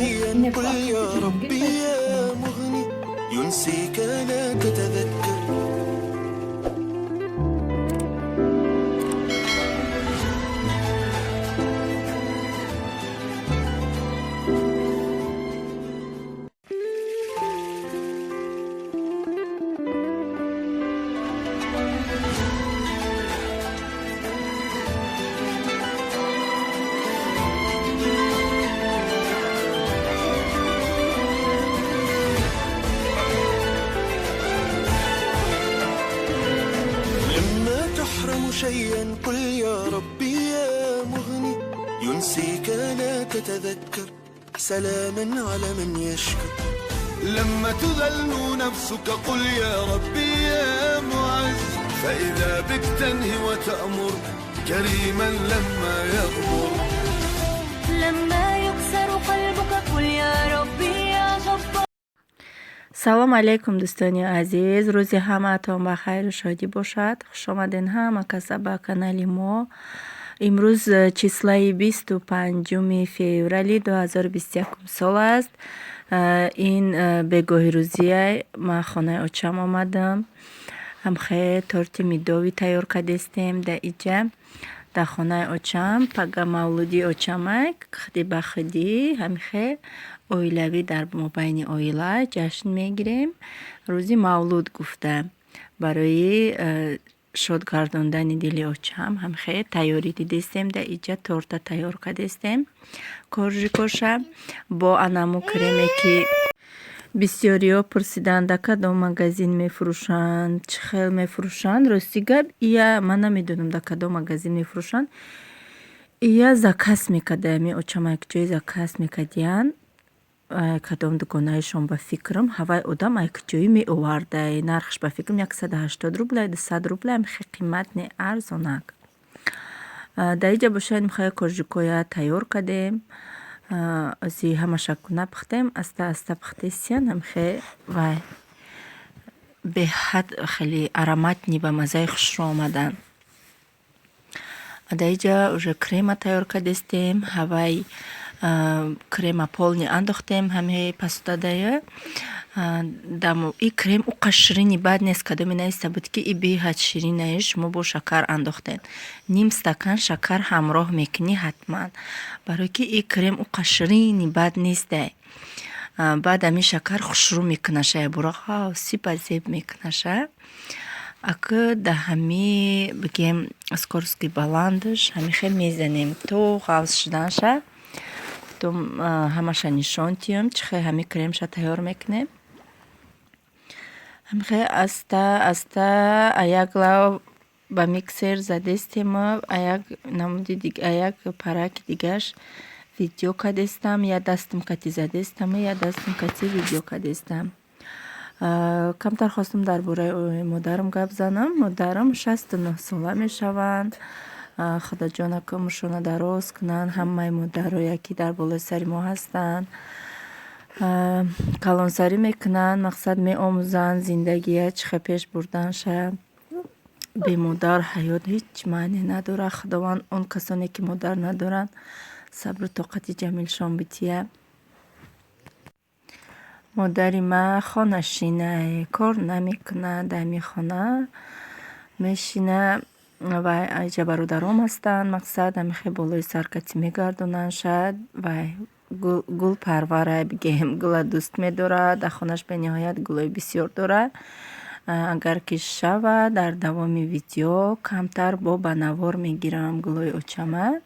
شيئا قل يا ربي يا مغني ينسيك لا تتذكر. لما تحرم شيئا قل يا ربي يا مغني ينسيك لا تتذكر، سلاما على من يشكر. لما تذل نفسك قل يا ربي يا معز، فإذا بك تنهي وتأمر كريما لما يغمر. لما يكسر قلبك قل يا ربي يا جبار. Салом алейкум, дӯстони азиз, рӯзи ҳамаатон ба хайру шодӣ бошад. Хушомаден ҳама каса ба канали мо. Имрӯз числаи 25-уми феврали 2021 сол аст. Ин бегоҳи рӯзия ман хонаи очам омадам. Ҳамхе торти медовый тайёр кардестем дар иҷа, дар хонаи очам. Пага мавлуди очамай, худӣ ба худӣ ҳамихе оилавӣ дар мобайни оила ҷашн мегирем рӯзи мавлуд гуфта. Барои шод гардондани дили очам ҳамихе тайёрӣ дидестем, дар иҷа торта тайёр кардестем, коржикоша бо анаму креме, ки бисёриҳо пурсиданд, дар кадом магазин мефурӯшанд, чӣ хел мефурӯшанд. Рости гап, ия ман намедонам, дар кадом магазин мефурӯшанд. Ия заказ мекарда, ами очам як ҷое заказ мекардиянд, кадом дугонаашон, ба фикрам, ҳавай одам як ҷое меоварда. Нархш, ба фикрам, 180 рубля, 200 рубля, хеле қимат не, арзонак. Дар иҷа бошад, михоҳ коржикоя тайёр кардем. Ози ҳамаша напухтем, аста аста пухтесиян. Ҳамихе вай беҳад хеле ароматный, ба маззаи хушрӯ омаданд. Дар иҷа уже крема тайёр кардестем, ҳавай крема полный андохтем ҳамаи посудадая. И крем уқа ширини бад нест. Кадоме нависта буд, ки и беҳад ширинае, шумо бо шакар андохтед. Ним стакан шакар ҳамроҳ мекунӣ ҳатман, барое ки и крем уқа ширини бад нестай. Баъд ҳамин шакар хушрӯ мекунаша, якбора ғафси ба зеб мекунаша. Акы дар ҳами, бигем, скорости баландаш ҳамихел мезанем то ғафс шуданша. Потом ҳамаша нишон тиём, чӣ хел ҳами кремша тайёр мекунем. Ҳамихел аста аста як лав ба миксер задестему, як намуди, як параки дигараш видео кардестам. Як дастам кати задестаму, як дастам кати видео кардестам. Камтар хостам дар бораи модарам гап занам. Модарам 69 сола мешаванд. Худоҷон, умршонро дароз кунанд, ҳамаи модарое, ки дар болои сари мо ҳастанд. Калонсарӣ мекунанд, мақсад, меомӯзанд зиндагия чӣ хел пеш бурданша. Бемодар ҳаёт ҳеҷ маъне надорад. Худованд он касоне, ки модар надоранд, сабру тоқати ҷамилшон бития. Модари ман хонашинай, кор намекунад, дар ҳамин хона мешина ва иҷа бародаром ҳастанд, мақсад, ҳамихел болои сар кати мегардонанд. Шояд вай гулпарварай, бигем, гула дӯст медорад, дар хонааш бениҳоят гулои бисёр дорад. Агар ки шавад, дар давоми видео камтар бо ба навор мегирам гулои очама.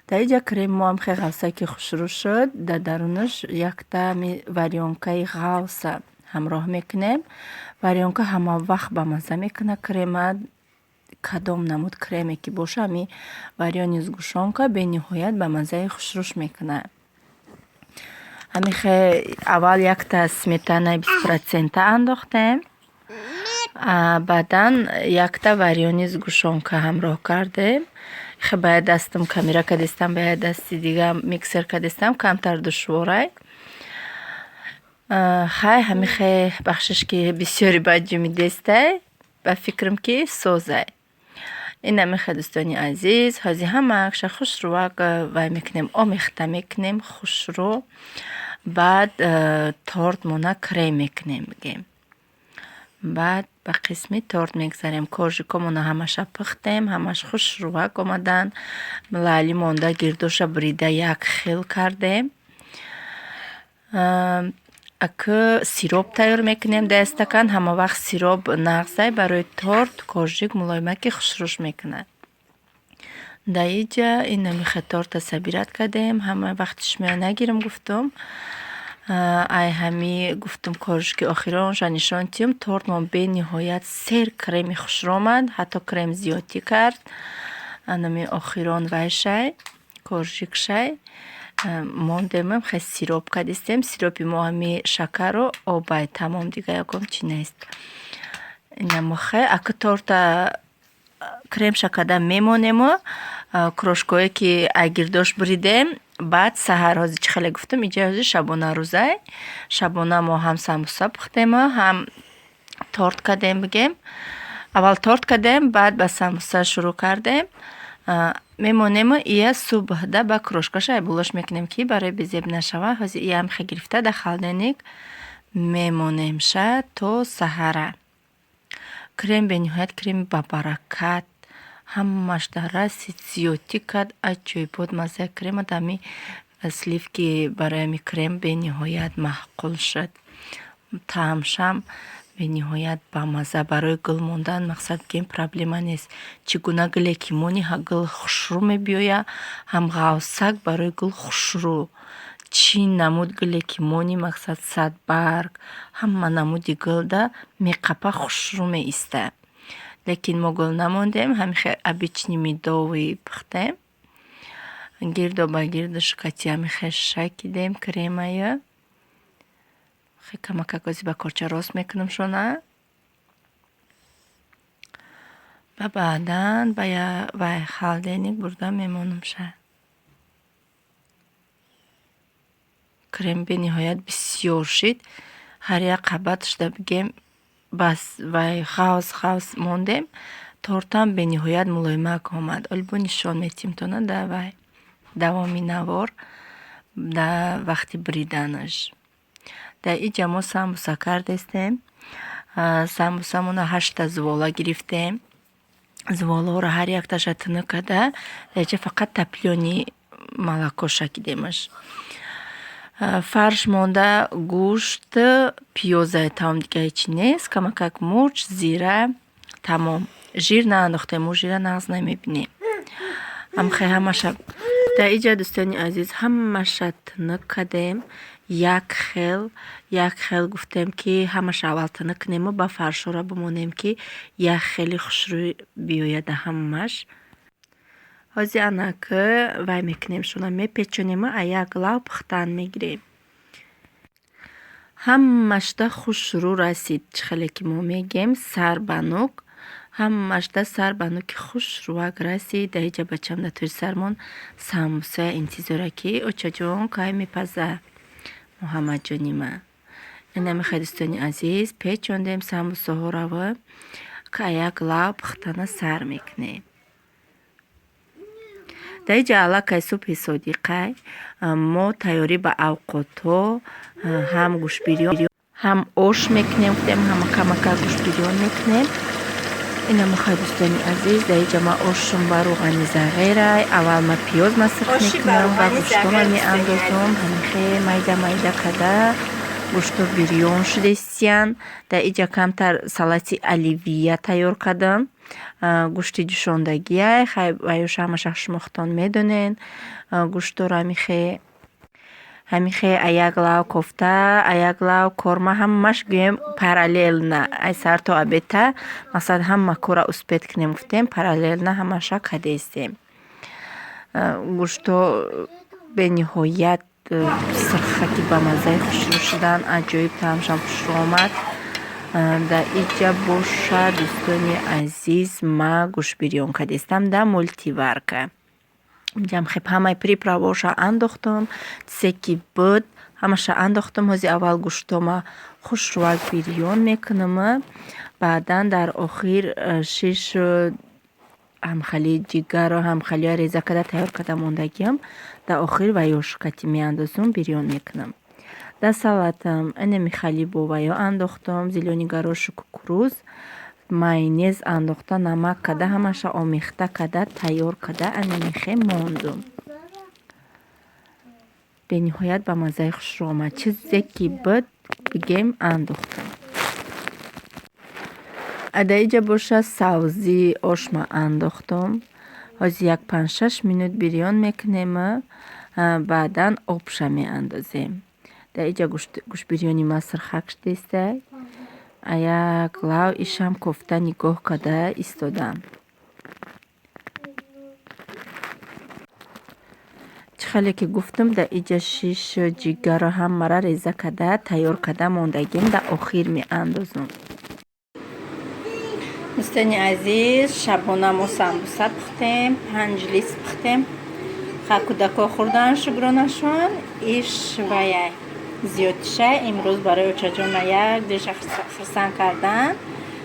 Дар иҷа креми мо ҳам хеле ғафсаки хушрӯ шуд. Дар дарунаш якта варёнкаи ғафса ҳамроҳ мекунем. Варёнка ҳама вақт ба мазза мекунад крема. Кадом намуд креме ки боша, ҳами варёный сгущёнка бениҳоят ба маззаи хушрӯш мекунад. Ҳамихе аввал якта сметанаи 20 процента андохтем, баъдан якта варёный сгущёнка ҳамроҳ кардем. Хе ба як дастам камера кардестам, ба як дасти дига миксер кардестам, камтар душворай. Хай, ҳамихе, бахшиш, ки бисёри баъд ҷумидестай, ба фикрам, ки созай. Инамихел, дӯстони азиз, ҳозир ҳамаша хушрӯвак вай мекунем, омехта мекунем хушрӯ. Баъд тортмона крем мекунем, бигем. Баъд ба қисми торт мегзарем. Коржикомона ҳамаша пухтем, ҳамаш хушрӯвак омаданд. Лаъли монда гирдоша бурида як хел кардем. Акы сироп тайёр мекунем дар стакан. Ҳама вақт сироп нағзай барои торт, коржик мулоимаки хушрӯш мекунад. Дар иҷа инамихел торта собирать кардем. Ҳама вақти шумоя нагирам гуфтум. Ай ҳами гуфтум, коржики охиронша нишон тиҳам. Тортмон бениҳоят сер креми хушрӯ омад, ҳатто крем зиёдтӣ кард. Анами охирон вайшай, коржикшай мондемам, хел сироп кардистем. Сиропи мо ҳами шакару обай, тамом, дигар ягон чи нест. Инамохе акы торта кремша карда мемонему, крошкое ки ай гирдош буридем, баъд саҳар, ҳозир чӣ хеле гуфтам, иҷа ҳозир шабонарӯзай. Шабона мо ҳам самбуса пухтему, ҳам торт кардем, бигем. Аввал торт кардем, баъд ба самбуса шурӯъ кардем. Мемонему ия субҳда ба крошкаша айболош мекунем, ки барои безеб нашавад. Ҳозир иям хе гирифта дар холодильник мемонемша то саҳара. Крем бениҳоят креми бабаракат, ҳамаш дар расид, зиёдтӣ кард, аҷоибот маззаи крема. Дар ҳами сливки барои ҳами крем бениҳоят маъқул шуд. Таъмшам бениҳоят бамазза. Барои гул мондан, мақсад бигем, проблема нест. Чӣ гуна гуле ки монӣ, гул хушрӯ мебиёяд, ҳам ғавсак барои гул хушрӯ. Чӣ намуд гуле ки монӣ, мақсад, садбарг, ҳама намуди гулда меқапа, хушрӯ меистад. Лекин мо гул намондем, ҳамихел обычный медовый пухтем. Гирдо ба гирдаш кати ҳамихел шакидем кремая. Камакак ози ба корча рост мекунам шона. Ва баъдан ба вай холодильник бурда мемонамша. Крем бениҳоят бисёр шид. Ҳар як қабаташда, бигем, бас вай ғавз ғавз мондем. Тортам бениҳоят мулоимак омад. Оли бо нишон метиҳем тона дар вай давоми навор, дар вақти бриданаш. Дар иҷа мо самбуса кардестем. Самбусамона ҳашта зувола гирифтем. Зуволаҳоро ҳар якташа тунук карда, дар иҷа фақат топлёный молоко шакидемаш. Фарш монда, гӯшт, пиёза, тамом, дигар ҳечи нест. Камакак мурч, зира, тамом. Жир наандохтем, мо жира нағз намебинем. Ҳамхе ҳамаша дар иҷа, дӯстони азиз, ҳамаша тунук кардем. Як хел, як хел гуфтем, ки ҳамаша аввал тунук кунему, ба фаршҳоро бимонем, ки як хели хушрӯй биёяд ҳамаш. Ҳозир анакы вай мекунем, шуна мепечонему, а як лав пухтан мегирем. Ҳамашда хушрӯ расид, чӣ хеле ки мо мегӯем, сар ба нук. Ҳамашда сар ба нуки хушрӯвак расид. Дар иҷа бачам дар тӯи сармон самбусая интизора, ки очаҷон кай мепаза, Муҳаммадҷони ман. Инамихел, дӯстони азиз, печондем самбусаҳораву як лав пухтана сар мекунем. Дар иҷа аллакай субҳи содиқай, мо тайёрӣ ба авқотҳо, ҳам гӯштбирён, ҳам ош мекунем, гуфтем, ҳама камакак гӯштбирён мекунем. Инамихел, дӯстони азиз, дар иҷа ман ошум ба рӯғани зағирай. Аввал ман пиёз ма сирх мекунам ва гӯштома меандозам. Ҳамихе майда майда карда гӯшто бирён шудестиян. Дар иҷа камтар салати оливье тайёр кардам. Гӯшти ҷӯшондагиай, хай, ваюш ҳамаша шумо худтон медонен. Гӯшторо ҳамихе аяк лав кофта, аяк лав корма, ҳамаш гӯем параллельно, ай сар то обедта, мақсад, ҳама корра успеть кунем гуфтем, параллельно ҳамаша кардестем. Гӯшто бениҳоят сирхаки бамаззаи хушрӯ шуданд, аҷоиб таъмшам хушрӯ омад. Дар иҷа бошад, дӯстони азиз, ма гӯштбирён кардестам дар мультиварка. Инҷам хеб ҳамаи приправаоша андохтам, чизе ки буд, ҳамаша андохтам. Ҳозир аввал гӯштома хушрӯвак бирён мекунам, баъдан дар охир шишу Ҳамхали ҷигарро, ҳамхалиҳоя реза карда, тайёр карда мондагиам, дар охир ваёш кати меандозум, бирён мекунам. Дар салатам инами хали бо ваё андохтам, зелёный горошек, кукуруз, майонез андохта, намак карда, ҳамаша омехта карда, тайёр карда, анамихе мондум. Бениҳоят ба маззаи хушрӯ омад. Чизе ки буд, бигем, андохтам. Дар иҷа боша савзии ошма андохтам. Ҳозир як 5-6 минут бирён мекунем, баъдан обша меандозем. Дар иҷа гӯштбирёни ма сирхак шудестай. Як лав ишам кофта нигоҳ карда истодам. Чӣ хеле ки гуфтам, дар иҷа шиш, ҷигарро ҳамаро реза карда, тайёр карда мондагим, дар охир меандозум. Дӯстони азиз, шабона мо самбуса пухтем, 5 лист пухтем. Ха, кӯдакҳо хӯрдан, шукронашон. Иш ваяй зиёдтиша имрӯз барои очаҷонма як диша хурсанд кардан.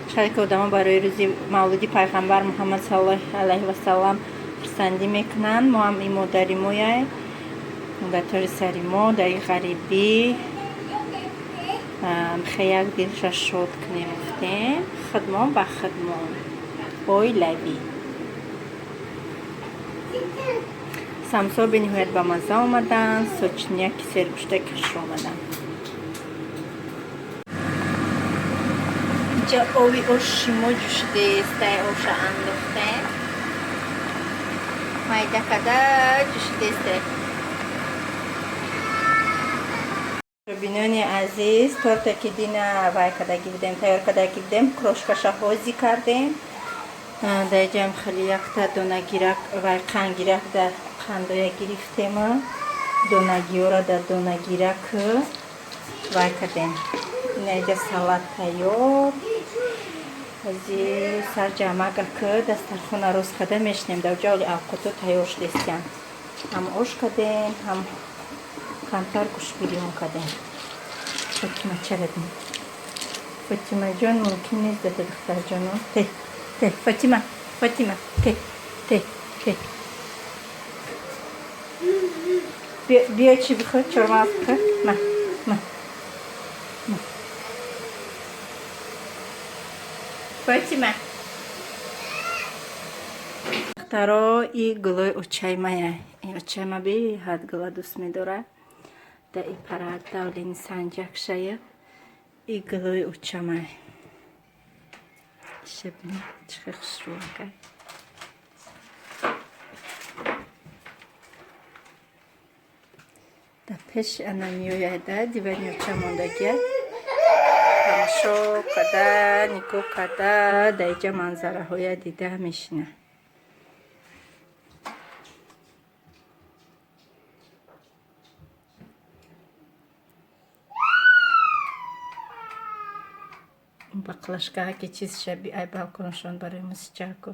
Чӣ ки одамо барои рӯзи мавлуди пайғамбар Муҳаммад саллаллоҳу алайҳи васаллам хурсандӣ мекунанд, мо ҳам и модари мояй, дар тори сари мо, дар и ғарибӣ хе як дилша шод кунем гуфтем, худмон ба худмон оилавӣ. Самсо бениҳоят ба мазза омаданд, сочняки сергӯштаки хушрӯ омаданд. Инҷа ови оши мо ҷӯшидест, оша андохтем. Майда карда ҷӯшидест. Бинони азиз, торте ки дина вай кардаги будем, тайёр кардаги будем, крошкаша ҳозӣ кардем. Дар иҷаам хеле якта донагирак вай қандгирак дар қандоя гирифтем, донагиёра дар донагирак вай кардем. Ина иҷа салат тайёр. Ҳози сарҷамагак дастархона рост карда мешинем. Дар ҷа оли авқото тайёр шудестиянд. Ҳам ош кардем, ҳам камтар гӯштбирён кардем. Фотима чара бин. Фотимаҷон мумкин нест дада духтарҷоно. Те, те, Фотима, Фотима, те, те, те. Биё чӣ бихӯр, чормағз бихӯр. Ма, ма, ма. Фотима. Духтаро, и гулои очаи мая. И очаи ма беҳад гула дӯст медорад. Да и парад давлени санҷакшая. И гулои очамай. Иша бинед, чӣ хел хушрӯакай. Дар пеши ана меояда, дивани оча мондагия. Тамошо карда, нигоҳ карда, дар иҷа манзараҳоя дида мешинад. Баклажкаҳа ки чиз шаби ай балконшон барои мусичаку.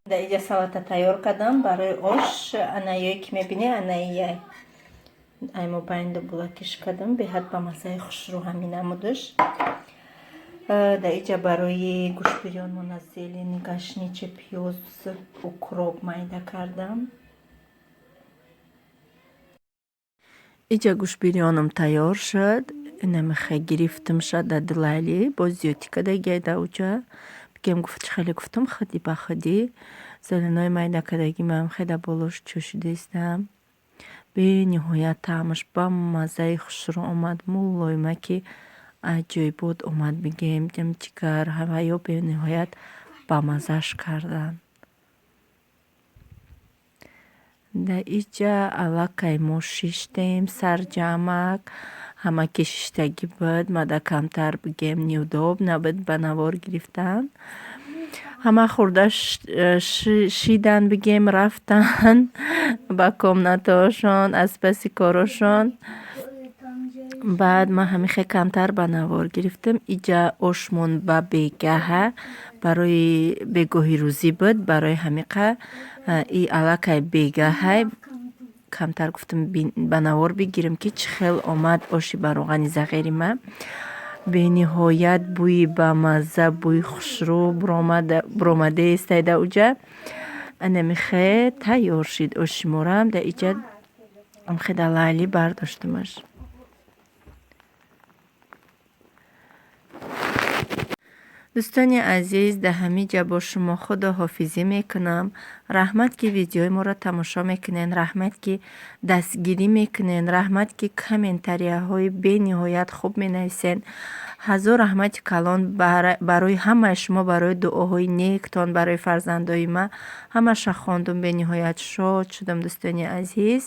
Дар иҷа салата тайёр кардам барои ош. Анаёе ки мебинӣ, анаияй. Ай мобайнду булакиш кардам, беҳад ба маззаи хушрӯ ҳамин намудаш. Дар иҷа барои гӯштбирён мона зелени, гашниче, пиёз, укроп майда кардам. Иҷа гӯштбирёнам тайёр шуд. Инамихе гирифтамша дар дилайли, боз зиёдтӣ кардагиай дар уҷа. Бигем гуфт, чӣ хеле гуфтам, худи ба худи. Зеленои майда кардаги маам хеле болош чӯшидаистам. Бениҳоят таъмаш ба маззаи хушрӯ омад, мулоима ки аҷоибот омад, бигем, ҷигар ҳаваё бениҳоят ба маззаш карданд. Дар иҷа аллакай мо шиштем сарҷамак, ҳама ки шиштагӣ буд, мада камтар бигем неудобно буд ба навор гирифтан. Ҳама хӯрда шидан, бигем, рафтан ба комнатаҳошон аз паси корошон. Баъд ман ҳамихе камтар ба навор гирифтам. Иҷа ошмон ба бегаҳа, барои бегоҳи рӯзӣ буд, барои ҳамиқа и аллакай бегаҳай. Камтар гуфтам ба навор бигирам, ки чӣ хел омад оши ба равғани зағири ма. Бениҳоят бӯи бамазза, бӯи хушрӯ буромадаестай да уҷа. Анамихе тайёр шид оши морам. Да иҷа амхе да лайли бардоштамаш. Дӯстони азиз, дар ҳамин ҷа бо шумо худоҳофизӣ мекунам. Раҳмат, ки видеои моро тамошо мекунед, раҳмат, ки дастгирӣ мекунед, раҳмат, ки комментарияҳои бениҳоят хуб менависед. Ҳазор раҳмати калон барои ҳамаи шумо, барои дуоҳои нектон, барои фарзандои ма. Ҳамаша хондум, бениҳоят шод шудам, дӯстони азиз.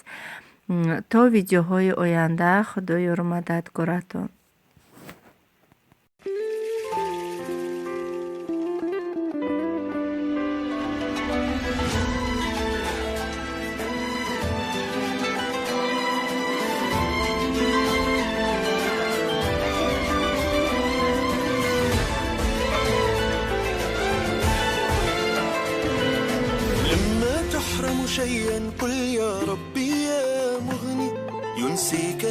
То видеоҳои оянда Худо ёру мададгоратон. لما تحرم شيئا قل يا ربي يا مغني ينسيك.